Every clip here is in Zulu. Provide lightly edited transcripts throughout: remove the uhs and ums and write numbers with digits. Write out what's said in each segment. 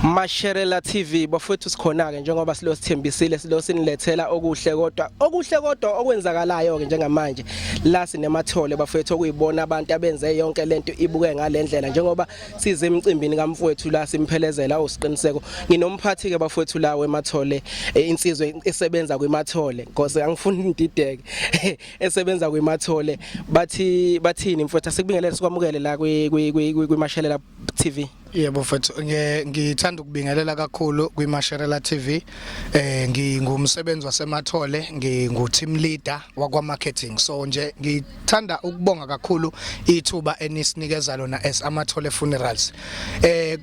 Masherela TV bafowethu, sikhona ke njengoba silo sithembisile, silo sinilethela okuhle kodwa, okuhle kodwa okwenzakalayo ke njengamanje la sinemathole bafowethu, okuyibona abantu abenze yonke lento ibuke ngalendlela, njengoba size emcimbini kamfowethu la simphelezela usiqiniseko. Nginomphathi ke bafowethu la wemathole, insizwe esebenza kwimathole, because angifuni ngidideke, esebenza kwimathole. Bathi bathini mfowethu? Asikubingelele, sikwamukele la kwi kwimashelela TV. Yebo mfethu, ngithanda ukubingelela kakhulu kwiMasherela TV. Ngingumsebenzi wasemathole, ngingu team leader wakwa marketing. So nje ngithanda ukubonga kakhulu ithuba enisinikeza lona as Amathole Funerals.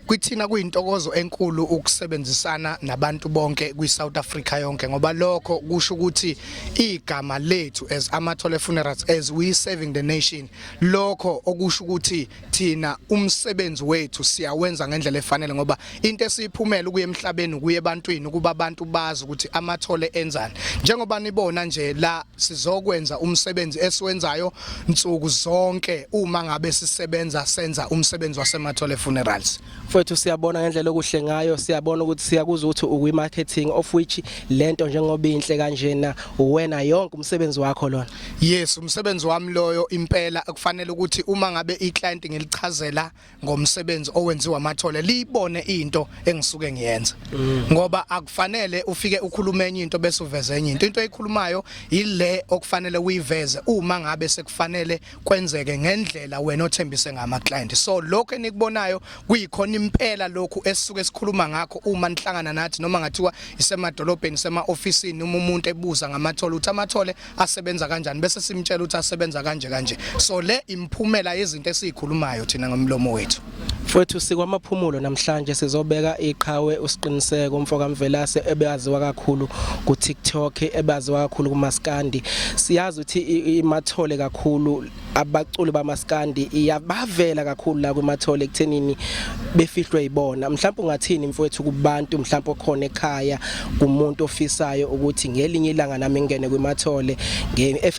Kwithina kuyintokozo enkulu ukusebenzisana nabantu bonke kwi South Africa yonke, ngoba lokho kusho ukuthi igama lethu as Amathole Funerals, as we serving the nation, lokho okusho ukuthi thina umsebenzi wethu siyawenza ngendlela efanele, ngoba into esiyiphumela ukuya emhlabeni, ukuya ebantwini, ukuba abantu bazi ukuthi amathole enzani. Njengoba nibona nje la, sizokwenza umsebenzi esiwenzayo nsuku zonke uma ngabe sisebenza, senza umsebenzi wasemathole Funerals. Mfowethu, siyabona ngendlela okuhle ngayo, siyabona ukuthi siyakuzwa ukuthi ukwi marketing, of which lento njengoba inhle kanjena, uwena yonke umsebenzi wakho lona. Yes, umsebenzi wami loyo impela. Kufanele ukuthi uma ngabe iclient ngilichazela ngomsebenzi owenziwa amathole, liyibone into engisuke ngiyenza, ngoba akufanele ufike ukhulume enye into bese uveze enye into. Into oyikhulumayo ile okufanele uyiveze uma ngabe sekufanele kwenzeke ngendlela wena othembise ngama client. So lokho enikubonayo kuyikhona impela lokhu esisuke sikhuluma ngakho uma nihlangana nathi, noma ngathiwa isemadolobheni, sema officeini, uma umuntu ebuza ngamathole ukuthi amathole asebenza kanjani, bese simtshela ukuthi asebenza kanje kanje. So le imphumela yezinto esizikhulumayo thina ngomlomo wethu. Mfowethu, sikwamaphumulo namhlanje, sizobeka iqhawe usiqiniseko umfoka Mvelase, ebeyaziwa kakhulu ku TikTok, ebaziwa kakhulu kumaskandi. Siyazi ukuthi imathole kakhulu abaculi bamaskandi iyabavela kakhulu la kwimathole ekuthenini befihlwe yibona. Mhlawumbe ungathini mfowethu kubantu, mhlawumbe okhona ekhaya, kumuntu ofisayo ukuthi ngelinye ilanga nami ngingene kwimathole,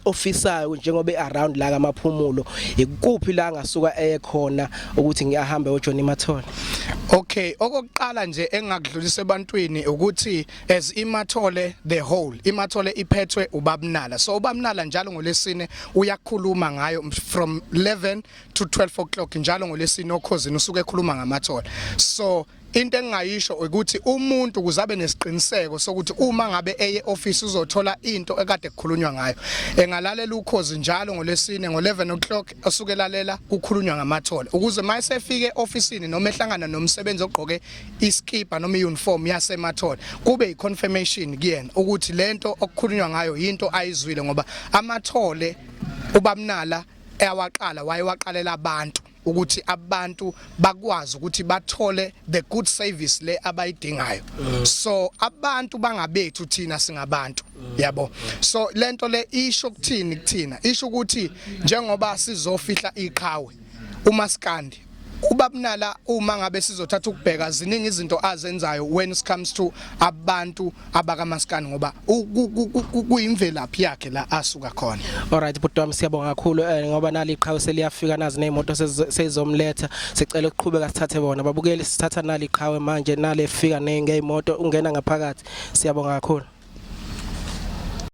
ofisayo njengoba around la kamaphumulo, ikuphi la ngasuka eye khona ukuthi ngiyahambe ojoin imathole? Okay, okokuqala nje engakudlulisa ebantwini ukuthi as imathole the whole, imathole iphethwe ubabnala. So ubabnala njalo ngolesine uyakhuluma ngayo from 11 to 12 o'clock njalo ngolesine okhozini, usuke ekhuluma ngamathole. So into engingayisho ukuthi umuntu kuzabe nesiqiniseko sokuthi uma ngabe eye office uzothola into ekade kukhulunywa ngayo, engalalela ukhozi njalo ngolesine ngo11 o'clock, osuke lalela kukhulunywa ngamathole, ukuze mayesefike officeini noma ehlangana nomsebenzi ogqoke iskipa noma iuniform yasemathole, kube iconfirmation kuyena ukuthi lento okukhulunywa ngayo into ayizwile, ngoba amathole ubamnala eyawaqala wayewaqalela abantu ukuthi abantu bakwazi ukuthi bathole the good service le abayidingayo. So abantu bangabethu, thina singabantu, yabo. So lento le isho kuthini kuthina? Isho ukuthi njengoba sizofihla iqhawe umaskandi ubabnala, uma ngabe sizothatha ukubheka, ziningi izinto azenzayo when it comes to abantu abakamaskandi, ngoba kuyimvelaphi yakhe la asuka khona. Alright bhuti wami, siyabonga kakhulu, ngoba nali iqhawe seliyafika, nazi nezimoto sezomletha. Sicela ukuqhubeka sithathe bona babukeli, sithatha nali iqhawe manje, nale fika ngezimoto ungena ngaphakathi. Siyabonga kakhulu.